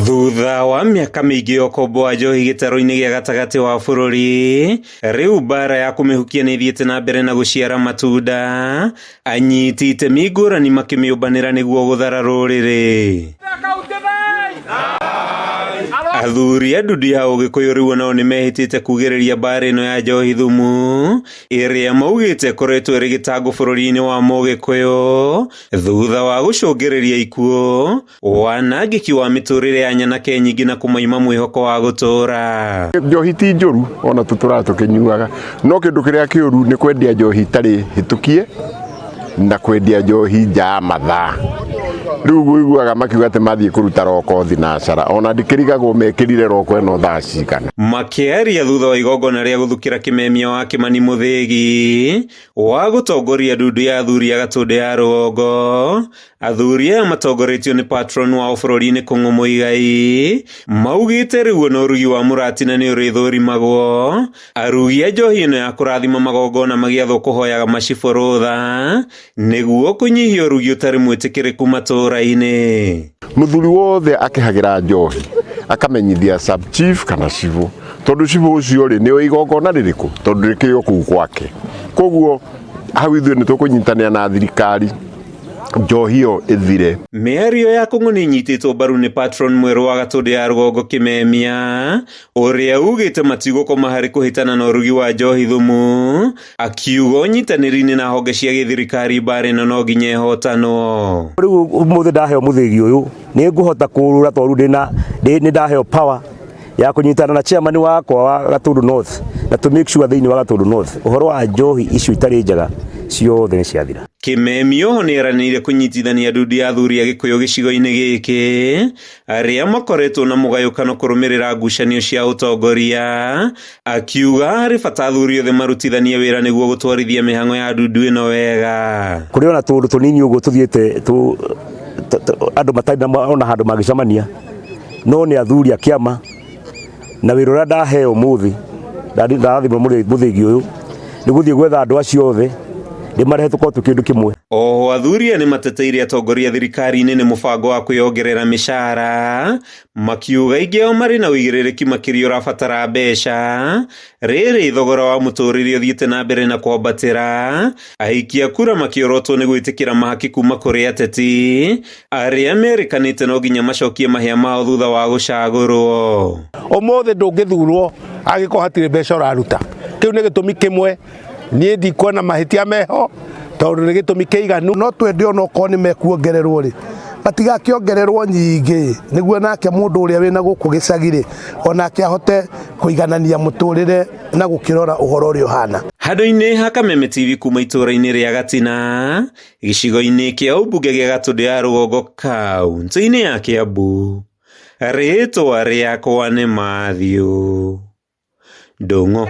Thutha wa mĩaka mĩingĩ ya ũkombo wa njohi gĩtarũ-inĩ gĩa gatagatĩ wa bũrũri, rĩu mbara ya kũmĩhukia nĩ ĩthiĩte na mbere na gũciara matunda, anyiti itemi ngũrani makĩmĩũmbanĩra nĩguo gũthara rũrĩrĩ. Athuri a ndundu ya Ũgĩkũyũ rĩu onao nĩmehĩtĩte kugĩrĩria mbara ĩno ya njohi thumu ĩrĩa maugĩte ĩkoretwo ĩrĩ gĩtango bũrũri-inĩ wa Mũgĩkũyũ thutha wa gũcũngĩrĩria ikuũ, wanangĩki wa mĩtũrĩre ya nyanake nyingĩ na kũmaima mwĩhoko wa gũtũra. Njohi ti njũru ona tũtũraga tũkĩnyuaga no kĩndũ kĩrĩa kĩũru nĩ kwendia njohi itarĩ hĩtũkie na kwendia njohi nja ya mathaa. Rĩu ũiguaga makiuga atĩ mathiĩ kũruta roko thinacara ona ndikĩrigagwo mekĩrire roko ĩno thaa cigana. Makĩaria thutha wa igongona rĩa gũthukĩra kĩmemia wa Kĩmani Mũthĩgi wa gũtongoria ndundu ya athuri a Gatũndũ ya Rũgongo, athuri aya matongoretio nĩ patron wao bũrũri-inĩ Kũng'ũ Mũigai, maugĩte rĩu ona ũrugi wa mũratina nĩ ũrĩthũrimagwo, arugi a njohi ĩno ya kũrathima magongona magĩathwo kũhoyaga macibũ rũtha nĩguo kũnyihia ũrugi ũtarĩ mwĩtĩkĩrĩku matũũra-inĩ. Mũthuri wothe akĩhagĩra njohi akamenyithia sub chief kana cibũ tondũ cibũ ũcio rĩ nĩ igongona rĩrĩkũ tondũ rĩkĩrĩ o kũu gwake. Koguo hau ithuĩ nĩ tũkũnyitanĩra na thirikari njohi ĩyo ĩthire. Mĩario ya Kũng'ũ nĩ ĩnyitĩtwo mbaru nĩ patron mwerũ wa Gatũndũ ya Rũgongo Kĩmemia ũrĩa ugĩte matigũkoma harĩ kũhĩtana na ũrugi wa njohi thumu, akiuga ũnyitanĩri-inĩ na honge cia gĩthirikari mbara ĩno no nginya ĩhotanwo. Rĩu ũmũthĩ ndaheo mũthĩgi ũyũ nĩ ngũhota kũrũra tondũ ndĩna nĩ ndaheo power ya kũnyitana na chairman wakwa wa Gatundu North na to make sure thĩinĩ wa Gatundu North ũhoro wa njohi icio itarĩ njega ciothe nĩ ciathira. Kĩmemi oho nĩ eranĩire kũnyitithania ndundu ya athuri a Gĩkũyũ gĩcigo-inĩ gĩkĩ arĩa makoretwo na mũgayũkano kũrũmĩrĩra ngucanio cia ũtongoria, akiuga harĩ bata athuri othe marutithanie wĩra nĩguo gũtwarithia mĩhang'o ya ndundu ĩno wega. Kũrĩ ona tũũndũ tũnini ũguo tũthiĩte andũ matarĩ na ona handũ mangĩcemania no nĩ athuri a kĩama na wĩra ũrĩa ndaheo ũmũthĩ ndarathimwo mũthĩgi ũyũ nĩ gũthiĩ gwetha andũ acio othe ndĩmarehe tũkorwo twĩ kĩndũ kĩmwe. Oho athuri aya nĩmateteire atongoria thirikari-inĩ nĩ mũbango wa kwĩyongerera mĩcara, makiuga aingĩ ao marĩ na ũigĩrĩrĩki makĩria ũrabatara mbeca, rĩrĩ thogora wa mũtũrĩre ũthiĩte na mbere na kwambatĩra, aikia kura makĩorotwo nĩ gwĩtĩkĩra mahaki kuma kũrĩ ateti arĩa merĩkanĩte no nginya macokie mahĩa mao thutha wa gũcagũrwo. Ũmũthĩ ndũngĩthurwo angĩkorwo hatirĩ mbeca ũraruta. Kĩu nĩ gĩtũmi kĩmwe niĩ ndikuona mahĩtia meho tondũ nĩ gĩtũmi kĩiganu. No twende ona okorwo nĩ mekuongererwo rĩ, matigakĩongererwo nyingĩ nĩguo nake mũndũ ũrĩa wĩna gũkũ gĩcagi rĩ, onake ahote kũiganania mũtũrĩre na gũkĩrora ũhoro ũrĩa ũhana. Handũ-inĩ ha Kameme TV kuma itũũra-inĩ rĩa Gatina, gĩcigo-inĩ kĩa ũmbunge gĩa Gatũndũ ya Rũgongo kaũntĩ-inĩ ya Kĩambu, rĩtwa rĩakwa nĩ Matthew Ndũng'ũ.